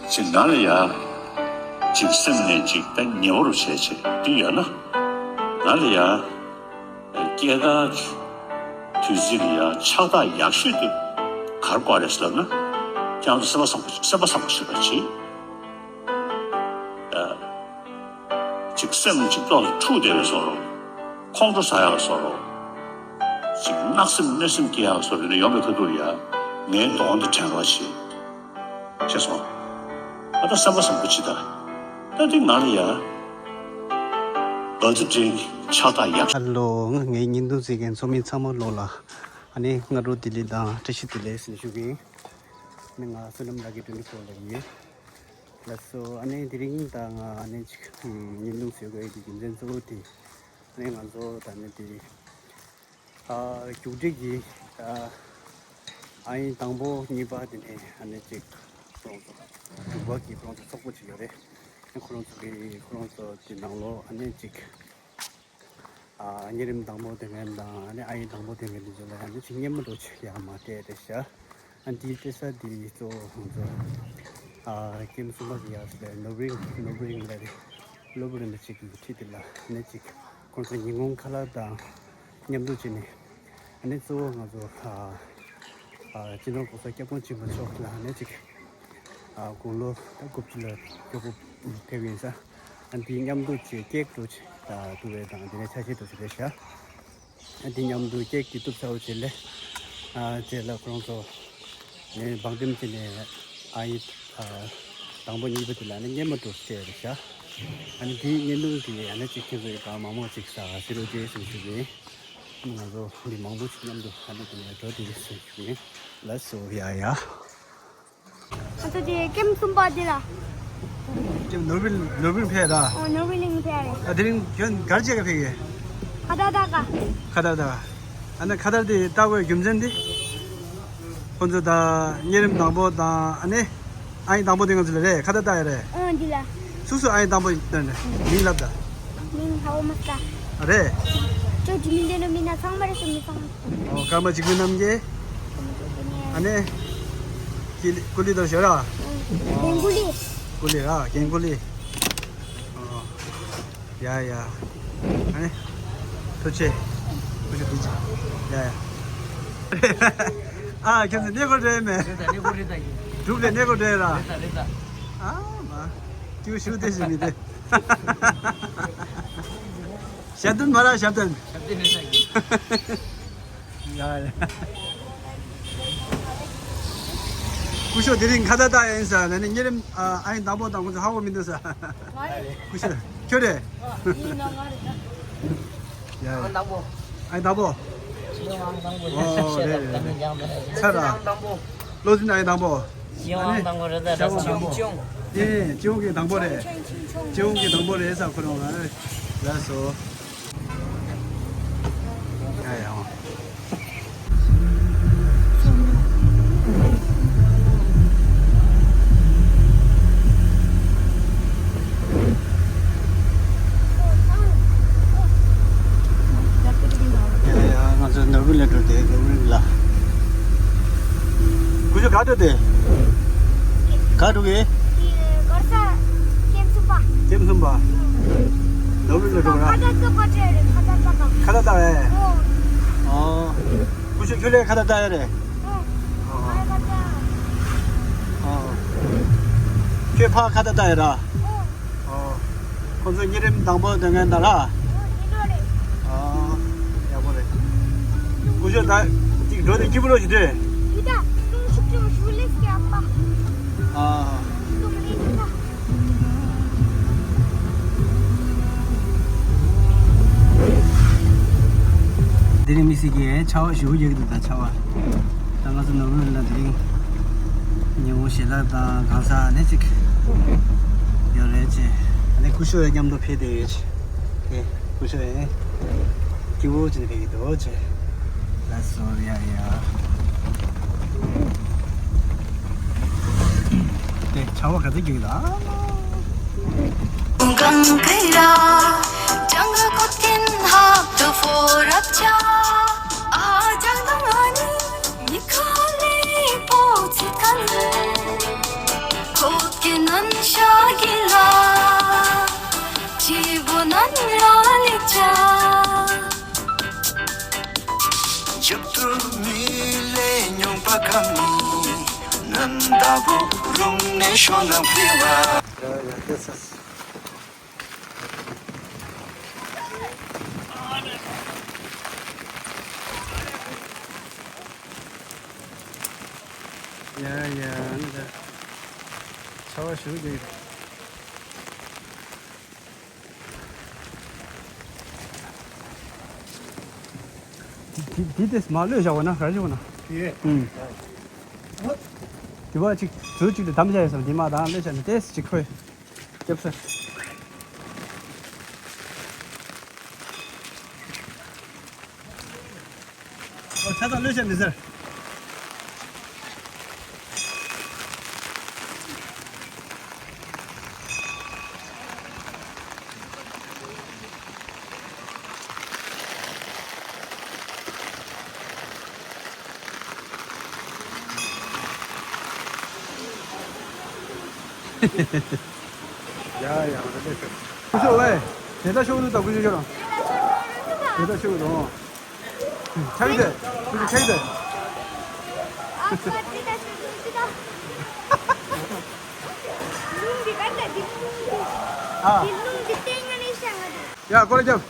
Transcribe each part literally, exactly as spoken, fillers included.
ཅིག་ང་ལ་ཡ། ཅིག་སེམས་ནས་ཅིག་ད་ཉེ་བོ་རུ་བྱས་བྱས་འདི་ཡོད་ན། ང་ལ་ཡ། སྐྱེས་སྐར་དུས་ཚིགས་ལ་ཡ་ཕྱག་རྟགས་ཡག་ཤོས་དེ་ག་རེ་བཀོད་རེད་ཟེར་ལབ་ན། ཁྱེད་རང་ཚོ་སེམས་པ་བཟང་པོ་སེམས་པ་བཟང་པོ་ཞིག་བྱེད་པ་བྱེད། ཅིག་སེམས་ཅིག་ཏོག་ཙམ་འཁྲུག་བསྡད་པའི་བཟོ་འདྲ། ཁོང་ཁྲོ་ཟ་ཡག་བཟོ་འདྲ། ཅིག་གནག་སེམས་གནོད་སེམས་སྐྱེ་ཡག་བཟོ་འདྲ་ཡོང་གི་ཐུག་ཐུག་ཡ། ངའི་གདོང་དེ་དྲན་པ་བྱེད། ཤེས་སོང་། ཨ་ད་སེམས་པ་བཟང་པོ་བྱེད་ད། ད་དེ་ང་ལ་ཡ། བར་ཆད་འདྲེན་གྱི་ཕྱག་རྟགས་ཡག་ཤོས། ཧ་ལོ། ངའི་བརྙན་ཐུང་གཟིགས་མཁན་ཚོགས་མི་ཚང་མ་ལོག་ལ། ཨ་ནི་སྔ་དྲོ་བདེ་ལེགས་དང་བཀྲ་ཤིས་བདེ་ལེགས་ཟེར་ཞུ་གི་ཡིན། ཨ་ནི་ང་བསོད་ནམས་ལགས་ཀྱི་ཊུ་ཝེན་ཊི་ཕོར་ལ་ཡིན། ལགས་སོ། ཨ་ནི་དེ་རིང་ད་ང་ཨ་ནི་ཅིག་བརྙན་ཐུང་བཟོ་དགོས་ཡག་གི་རྒྱུ་མཚན་གཙོ་བོ་དེ། ཨ་ནི་ང་ཚོ་ད་ནི་དེ། ཨ་རྒྱུགས་སྤྲོད་ཀྱི་ཨ་ཨ་ཡིན་དང་པོ་གཉིས་པ་དེ་ནས་ཨ་ནི་ཅིག་ཁོ་རང་ཚོ་རྒྱུགས་པ་གི་ཁོ་རང་ཚོ་ཚོགས་པ་ཅིག་ཡོད་རེད། ཁོ་རང་ཚོ་གི་ཁོ་རང་ཚོ་དེ་ནང་ལོགས་ཨ་ནི་ཅིག་ཨ་གཉན་རིམས་དང་པོ་དེ་མཁན་དང་ཨ་ནི་ཨ་ཡིན་དང་པོ་དེ་མཁན་དེ་ཚོ་ལ་ཨ་ནི་ཅིག་སྙན་མོ་འདྲ་ཅིག་ཡར་མར་སྤྲད་རེད་ཤག་ཨ་འདིའི་སྤྲད་ས་འདི་གཙོ་བོ་ཁོང་ཚོ་ཨ་ཀེམ་གསུམ་པ་གི་ཡར་སླེབས་ནོར་བུ་རིང་ནོར་བུ་རིང་ལ་རེད། གློ་བུར་རིན་པོ་ཆེ་གི་ཁྲི་དེ་ལ་ཨ་ནི་ཅིག་ཁོང་ཚོ་ཉིན་གུང་ཁ་ལག་དང་མཉམ་དུ་བྱས་ནས་ཨ་ནི་གཙོ་བོ་ང་ཚོ་ཨ་ཨ་སྤྱི་ནོར་༸གོང་ས་༸སྐྱབས་མགོན་ཆེན་པོ་མཆོག་ལ་ཨ་ནི་ཅིག་ཨ་དགུང་ལོ་ད་དགུ་བཅུ་ལ་སྐྱོ་པོ་ཕེབས་ཡིན་ས། ཨ་འདི་མཉམ་དུ་བྱས་ཀེག་འདྲ་ཅིག་ད་བཏུ་བའི་དང་དེ་ནས་ཆ་ཤས་འདྲ་ཅིག་རེད་ཤག་ཨ་འདི་མཉམ་དུ་ཀེག་འདི་གཏུབ་ཚར་བ་བྱས་ལས། ཨ་རྗེས་ལ་ཁོང་ཚོ་ནས་བང་ལྟེམ་བྱས་ནས་ཨ་ཡི་ཨ་དང་པོ་གཉིས་པ་དེ་ལ་ནི་སྙན་མོ་འདྲ་སྤྲད་རེད་ཤག་ཨ་ནི་དེའི་བརྙན་ཐུང་དེ་ཨ་ནི་གཅིག་ཁྱེད་ཚོ་ཡི་ག་མང་མང་ཅིག་ས་ཟེར་རོ་ཅེས་ཟེར་ཞུ་གི་ཡིན། ང་ཚོ་འདི་མང་པོ་ཞིག་མཉམ་དུ་ཨ་ནི་དེ་ནས་འགྲོ་དེ་རེད་ཟེར་ཞུ་གི་ཡིན། ལགས་སོ། ཡ་ཡ། ང་ཚོ་དེ་ཀེམ་གསུམ་པ་དེ་ལ། ཀེམ་ནོར་བུ་ནོར་བུ་ཕེབས་ར། ཨོ་ནོར་བུ་གླིང་ཕེབས་རེད། ཨ་དེ་རིང་ཁྱོད་གར་བྱེད་ག་ཕེབས་ཡས། ཁ་བརྡ་ལྟ་ག་ཁ་བརྡ་ལྟ་ག་ཨ་ནི་ཁ་བརྡ་དེ་ལྟ་དགོས་རྒྱུ་མཚན་དེ། ཁོ་ཚོ་ད་གཉན་རིམས་དང་པོ་དང་ཨ་ནི། ཨ་ཡིན་དང་པོ་དེ་ང་ཚོ་ལ་རེད་ཁ་བརྡ་ལྟ་ཡ་རེད། ཨོ་འདི་ལ། སུ་སུ་ཨ་ཡིན་དང་པོ་ལྟ་ནས་མིང་ལབ་ད། མིང་ཧ་འོ་མ་ལྟ། རེད། ཁྱོད་ཀྱི་མིང་དེ་ནོ་མིན་ན་ཚང་མ་རེད་ཤོ་མི་ཚང་། ཨོ་ཀརྨ་འཇིགས་མེད་རྣམ་རྒྱལ། ཨ་ནི། ཀི་ལི་ཀུ་ལི་དོ་ཞོ་ར། རྒན་ཀུ་ལི། ཀུ་ལི་ར་རྒན་ཀུ་ལི། ཨོ། ཡ་ཡ། ཨ་ནི། ཐུགས་རྗེ་ཆེ། ཐུགས་རྗེ་ཆེ། ཡ་ཡ། ཨ་ཁྱེད་ཚོ་གནས་སྐོར་རེད་མེད། རེད་ད་གནས་སྐོར་རེད་ད་ཡིན། འབྲུག་ལ་གནས་སྐོར་རེད་ར། རེད་ད་རེད་ད། ཨ་མ། ཀྱུ་ཤུ་དེ་ཞིག་མི་དེ། ཞབས་བརྟན་མ་ར་ཞབས་བརྟན། ཞབས་བརྟན་རེད་ད་ཡིན། ཡ་ཡ། སྐུ་ཞབས་དེ་རིང་ཁ་བརྡ་བཏང་ཡིན་ཟེར་ནས་ནི་གཉན་རིམས་ཨ་ཨ་ཡིན་དང་པོ་དང་ཁོང་ཚོ་ཧ་གོ་མི་འདུག་ཟེར། ང་རེད། སྐུ་ཞབས་ཁྱོད་རེད། ཡིན་ན་ང་རེད་ད། ཡ་ཡ། ཨ་དང་པོ། ཨ་ཡིན་དང་པོ། ཨོ་རེད་རེད་རེད། ཚར་ར། བློ་འཛིན་ཨ་ཡིན་དང་པོ། ཨ་ནི་ཞང་དང་པོ་རེད་ད་རེད། ཞང་དང་པོ། ཨེ་ཅི་ཧོང་གི་དང་པོ་རེད། ཅི་ཧོང་གི་དང་པོ་རེད་ཟེར་ཁོ་རང་ང་རེད། ལགས་སོ། ཡ་ཡ། ཡ་ཡ། ང་ཚོ་ནོར་བུ་ལ་འགྲོ་དེ་ནོར་བུ་རིང་ལ། ཁུ་ཆུ་ག་འགྲོ་དེ། ག་འགྲོ་གི། གར་ས་ཀེམ་གསུམ་པ། ཀེམ་གསུམ་པ། ནོར་བུ་ལ་འགྲོ་ར། ཁ་བརྡ་ལྟ་ག་ཁ་བརྡ་ལྟ་ག་ཁ་བརྡ་ལྟ་རེད། ཨོ། ཁུ་ཆུ་ཁྱོད་ལས་ཁ་བརྡ་ལྟ་ཡ་རེད། ཨོ། ཨོ། ཁྱོད་ཕ་ཁ་བརྡ་ལྟ་ཡ་ར། ཨོ། ཁོང་ཚོ་གཉན་རིམས་དང་པོ་སྡོད་མཁན་དང་ར། ཨོ། ཡག་པོ་རེད། ཁུ་ཆུ་ད་ཅིག་འགྲོ་དེ་སྐྱིད་པོ་ཞིག་འདུག་ཨ། དེ་རིང་མི་སི་གི་ཆར་པ་ཞེ་པོ་རྒྱག་གི་འདུག་ད་ཆར་པ། ད་ང་ཚོ་ནོར་བུ་ལ་དེ་རིང་ཉིན་མོ་ཞལ་ལག་དང་གང་ཟག་ནས་ཅིག་ཡོད་རེད་ཅེ། ཨ་ནི་སྐུ་ཞབས་མཉམ་དུ་ཕེབས་བསྡད་ཡོད་ཅེ། ཨེ་སྐུ་ཞབས་ཨེ། སྐྱིད་པོ་ཅིག་ཕེབས་ཀྱི་འདུག་ཅེ། ལགས་སོ། ཡ་ཡ། དེ་ཆར་པ་ག་ཚོད་རྒྱག་གི་འདུག་ཨ། ཤ་གི་ལ། སྐྱིད་པོ་ནང་ར་ལི་ཅ། རྒྱབ་ཏུ་མི་ལས་སྨྱོན་པ་ག་མི། ནམ་ཟླ་བོ་རུང་ནས་ཤོ་ན་ཕི་བ། ཡ་ཡ་ཨ་ནི་ད་ཆར་པ་ཞུ་གི། དེ་དེ་དེ་མ་གློད་བཞག་པ་ན་ར་བཞག་པ་ན། ཡེ། ཨུམ། དེ་བ་ཅིག་ཟུར་ཅིག་ཏུ་བསྡམས་བཞག་ཡོད་བསམ་དེ་མ་དང་གློད་བཞག་ནས་ཏེས་ཅིག་ཁོས། སྐྱབས་སུ། ཨོ་ཆ་ཚང་ལོས་བཤད་མི་ཟེར། ཡ་ཡ་ང་ཚོ་ལས་ཤོག་ཤོག་ཝེ། དེ་ལྟ་ཤོག་ནུ་ད་ཀུ་ཤོག་ཤོག་རང་། དེ་ལྟ་ཤོག་རང་། ཆག་གི་དེ། ཀུ་ཤོག་ཆག་གི་དེ། ཨ། ཡ་ཀོ་ལ་རྒྱབ།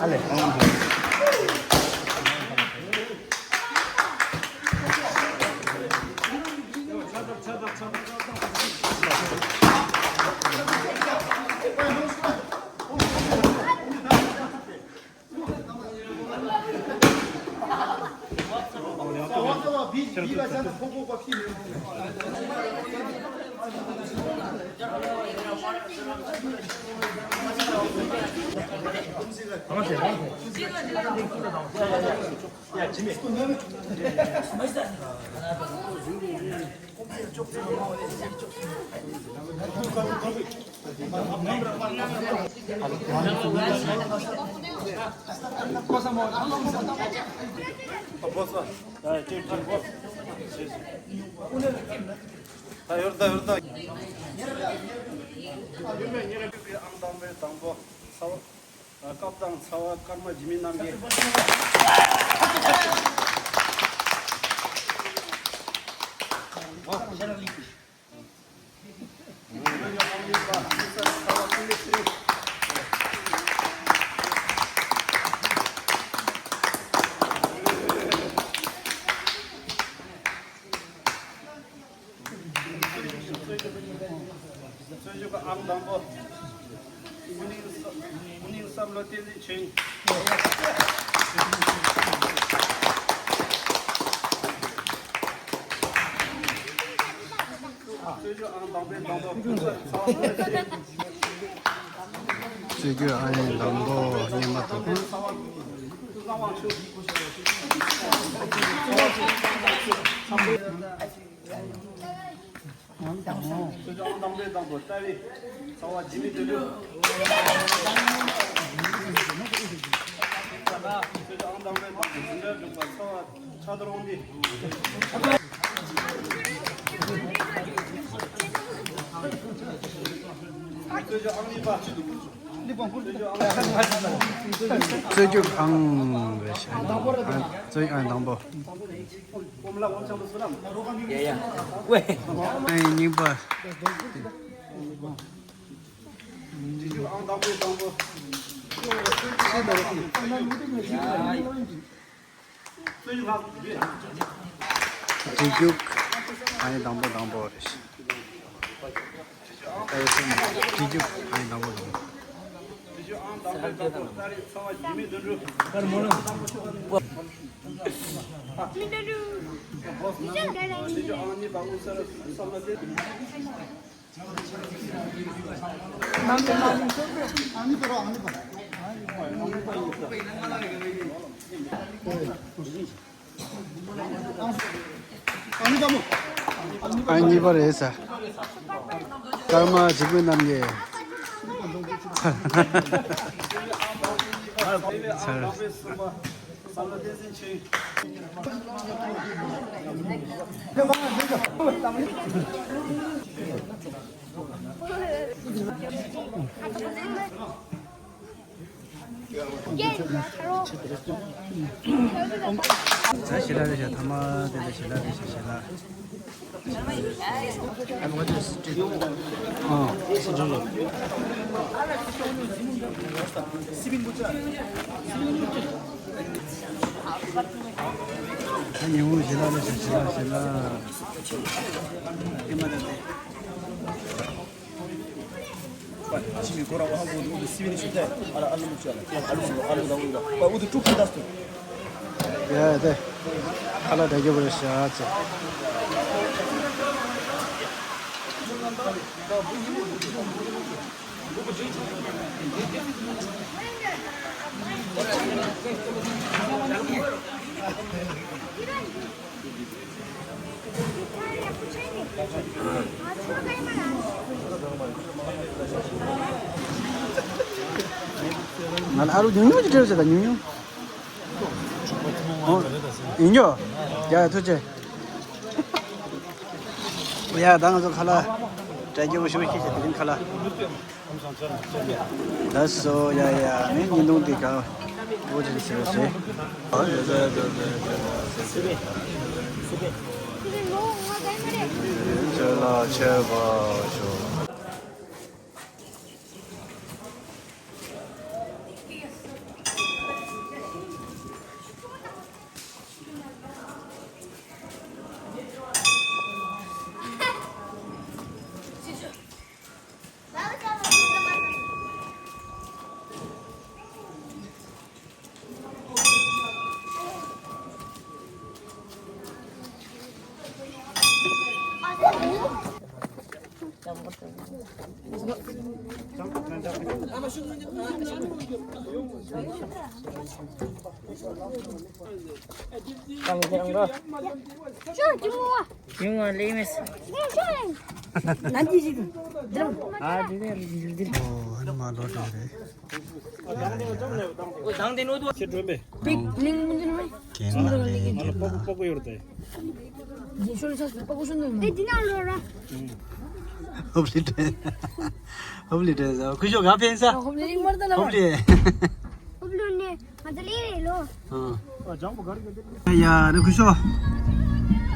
ཨ་ལེ། ད་ཡོར་ད་ཡོར་ད། ཨང་དང་པོའི་དང་པོ། ཚ་བ། སྐབས་དང་ཚ་བ་སྐར་མ་འཇིགས་མེད་རྣམ་རྒྱལ། རྩོད་རྒྱུགས་ཨང་དང་པོ། ཀུན་སློང་བསམ་བློ་བསྟན་འཛིན་ཆོས་དབྱིངས། རྩོད་རྒྱུགས་ཨང་དང་པོའི་དང་པོ། ཀུན་བཟང་ཚ་བ། རྩོད་རྒྱུགས་ཨང་དང་པོ་རྙེད་མ་ཐུབ། ཀུན་བཟང་དབང་ཕྱུག། ཚོ་ཅོག་ཨང་དང་པོའི་དང་པོ་རྩ་བའི་ཚ་བ་འཇིགས་མེད་དོན་གྲུབ། ཚོ་ཅོག་ཨང་དང་པོའི་དང་པོ་འཛིན་གྲྭ་དྲུག་པ་ཚ་བ་ཕྱག་རྡོར་དབང་འདུས། ཚོ་ཅོག་ཨང་གཉིས་པ། རྩོད་རྒྱུགས་ཨང་རེད་ཤག་རྩོད་རྒྱུགས་ཨང་དང་པོ། ཨང་གཉིས་པ། རྩོད་རྒྱུགས་ཨང་དང་པོ་དང་པོ་རེད་ཤག་ཨེ་སེམས་སྤྱི་རྒྱུ་ཨ་ཡི་ནང་པོ་དང་། ཨ་གཉིས་པ་རེད་ས། ཀརྨ་འཇིགས་མེད་རྣམ་རྒྱལ། ཚར། ད་ཞལ་ལག་རེད་ཤག་ཐ་མ་དེ་ལ་ཞལ་ལག་རེད་ཤག་ཞལ་ལག་ཨ། ད་ཉེ་བོ་ཞལ་ལག་རེད་ཤག་ཞལ་ལག་ཞལ་ལག་ཡ་དེ། ཁ་ལག་འདྲ་རྒྱབ་རེད་ཤག་ཚེ། ང་ལ་ཨ་རུ་ཉུང་ཉུང་ཅིག་སྤྲད་རོགས་བྱེད་དང་ཉུང་ཉུང་། ཨོ། ཡིན་རྒྱུ། ཡ་ཡ་ཐུགས་རྗེ་ཆེ། ཡ་ད་ང་ཚོ་ཁ་ལག་འདྲ་རྒྱབ་ཞུ་ཤེས་ཤེས་དེ་རིང་ཁ་ལག་ལགས་སོ། ཡ་ཡ་ངས་བརྙན་ཐུང་འདི་ག་འོ་ཅི་ཟེར་ཟེར། ཁྱེད་ལ་ཆེ་བ་ཞུ། ཧོབ་ལི་ཏྲེ། ཧོབ་ལི་ཏྲེ། ཁུ་ཤོ་ག་ཕན་ས། ཧོབ་ལི། ཧོབ་ལི། ང་ཚོ་ལས་རེད་ལོ། ཡ་ནི་ཁུ་ཤོ།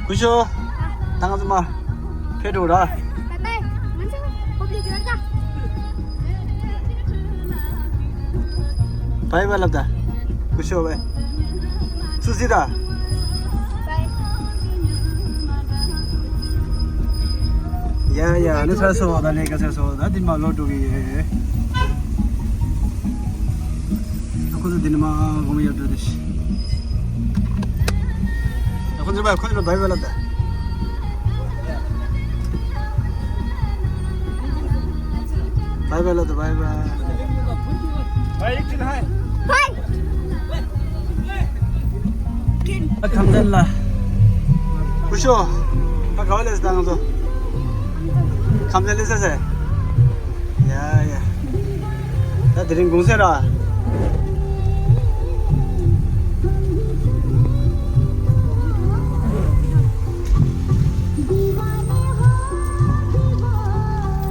ཁུ་ཤོ། ད་ང་ཚོ་མ། ཕེབས་འགྲོ་ར། བའི་བའི། ང་ཚོ་ཧོབ་ལི་འགྲོ་ད། བའི་བའི་ལབ་ད། ཁུ་ཤོ་བའི། སུ་སི་ད། བའི། ཡ་ཡ་ནི་ཚར་སོང་ད་ནི་ག་ཚར་སོང་ད་འདི་མ་ལོ་འགྲོ་གི་ཡོད། ཁོ་ཚོ་འདི་ནི་མ་གོམ་ཡོད་འགྲོ་དེ་ཤི། ཁོ་ཚོ་བའི་ཁོ་ཚོ་བའི་བའི་ལབ་ད། བའི་བའི་ལབ་ད་བའི་བའི། བའི། ཁམས་ཚན་ལ། ཁུ་ཤོ། ད་ག་བ་ལས་ད་ང་ཚོ། ཁམས་ཚན་ལས་ས་ཟེར། ཡ་ཡ། ད་དེ་རིང་གུང་སེང་ར།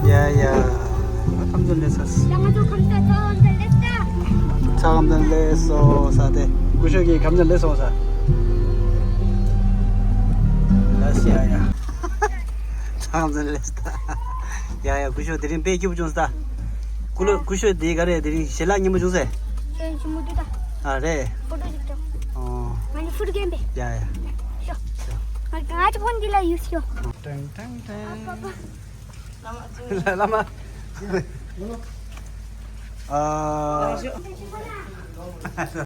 ཡ་ཡ། ཁམས་ཚན་ལས་ས། ཚ་ཁམས་ཚན་ལས་སོ་ས་དེ། ཀུ་ཤོ་གི་ཁམས་ཚན་ལས་སོ་ས། ལ་སི་ཡ་ཡ། ཚ་ཁམས་ཚན་ལས་ས། ཡ་ཡ། ཀུ་ཤོ་དེ་རིང་དཔེ་སྐྱིད་པོ་བྱུང་ས། ཀུ་ལོ་ཀུ་ཤོ་དེ་ག་རེ་དེ་རིང་ཞལ་ལག་རྙིང་པོ་བྱུང་ས། ཨེ་ཞིམ་པོ་འདུག་ད། ཨ་རེད། ཕོ་ཊོ་ཞིག་ཅོ། ཨོ། ང་ནི་ཕུར་རྒན་པས། ཡ་ཡ། ཤོ། ང་ང་ཅི་ཕོན་འདི་ལ་ཡུས་ཤོ། ཏང་ཏང་ཏང་། བླ་མ། ཨ།